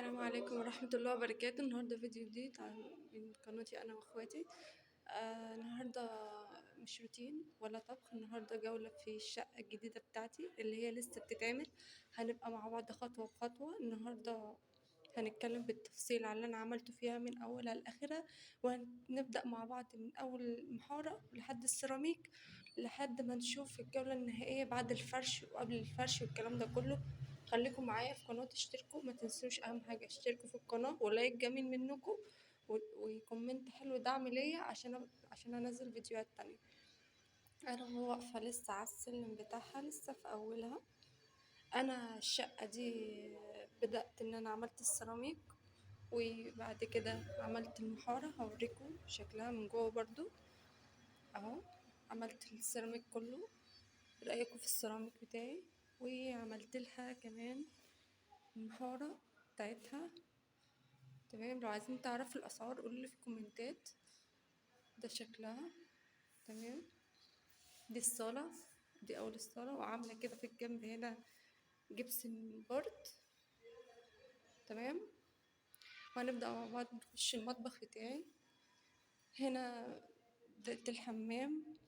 السلام عليكم ورحمة الله وبركاته. النهاردة فيديو جديد من قناتي أنا وأخواتي. النهاردة مش روتين ولا طبخ، النهاردة جولة في الشقة الجديدة بتاعتي اللي هي لسه بتتعمل. هنبقى مع بعض خطوة بخطوة. النهاردة هنتكلم بالتفصيل على اللي أنا عملته فيها من أولها لآخرها، وهنبدأ مع بعض من أول المحارة لحد السيراميك، لحد ما نشوف الجولة النهائية بعد الفرش وقبل الفرش والكلام ده كله. خليكم معايا في قناة، اشتركوا، ما تنسوش اهم حاجة اشتركوا في القناة، و like جميل منكم و comment حلو دعم ليا عشان انزل فيديوهات تانية. انا واقفة لسه على السلم بتاعها، لسه في اولها. انا الشقة دي بدأت ان انا عملت السيراميك، وبعد كده عملت المحارة، هوريكم شكلها من جوه برضو اهو. عملت السيراميك كله، رأيكم في السيراميك بتاعي؟ وعملت لها كمان المحارة بتاعتها. تمام، لو عايزين تعرفوا الاسعار قولوا لي في الكومنتات. ده شكلها. تمام، دي الصالة، دي اول الصالة، وعاملة كده في الجنب هنا gypsum board. تمام، وهنبدأ مع بعض نخش المطبخ بتاعي. هنا ده الحمام،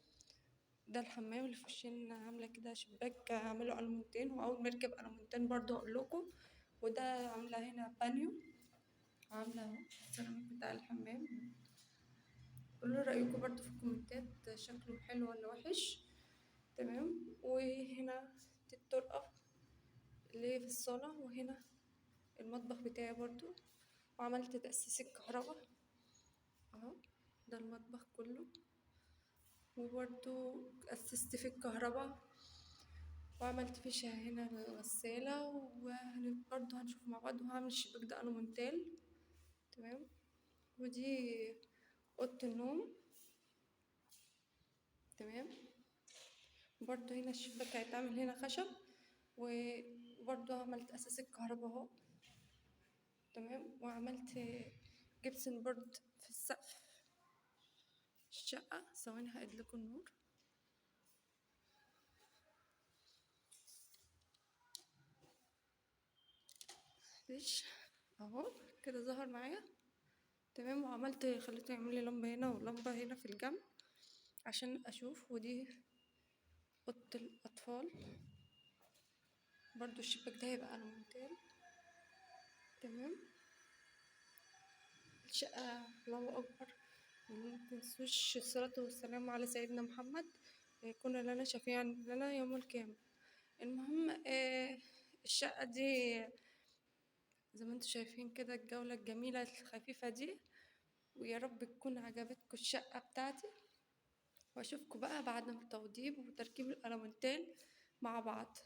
ده الحمام اللي في وشنا، عاملة كده شباك عامله ألمونتين، وأول ما اركب ألمونتين برضو هقول لكم. وده عاملة هنا بانيو، عاملة السيراميك بتاع الحمام. قولوا رأيكم برضو في الكومنتات، شكله حلو ولا وحش. تمام، وهنا دي الطرقة اللي في الصالة، وهنا المطبخ بتاعي برضو، وعملت تأسيس الكهرباء اهو. ده المطبخ كله، وبرضو أسست في الكهرباء، وعملت فيشة هنا للغسالة، وبرضو هنشوف مع بعض. وهعمل الشباك ده ألمونتال. تمام، ودي أوضة النوم. تمام، برضو هنا الشباك هيتعمل هنا خشب، وبرضو عملت أساس الكهرباء اهو. تمام، وعملت gypsum board في السقف الشقة. ثواني هقيد لكم النور. ليش اهو كده ظهر معايا. تمام، وعملت خليته يعمل لي لمبة هنا ولمبة هنا في الجنب عشان اشوف. ودي اوضة الاطفال، برضو الشباك ده هيبقى المونتال. تمام، الشقة الله اكبر. متنسوش الصلاة والسلام على سيدنا محمد، يكون لنا شفيعا لنا يوم القيامة. المهم الشقة دي زي ما انتم شايفين كده، الجولة الجميلة الخفيفة دي، ويا رب تكون عجبتكم الشقة بتاعتي. واشوفكم بقى بعد التوضيب وتركيب الألمونتال مع بعض.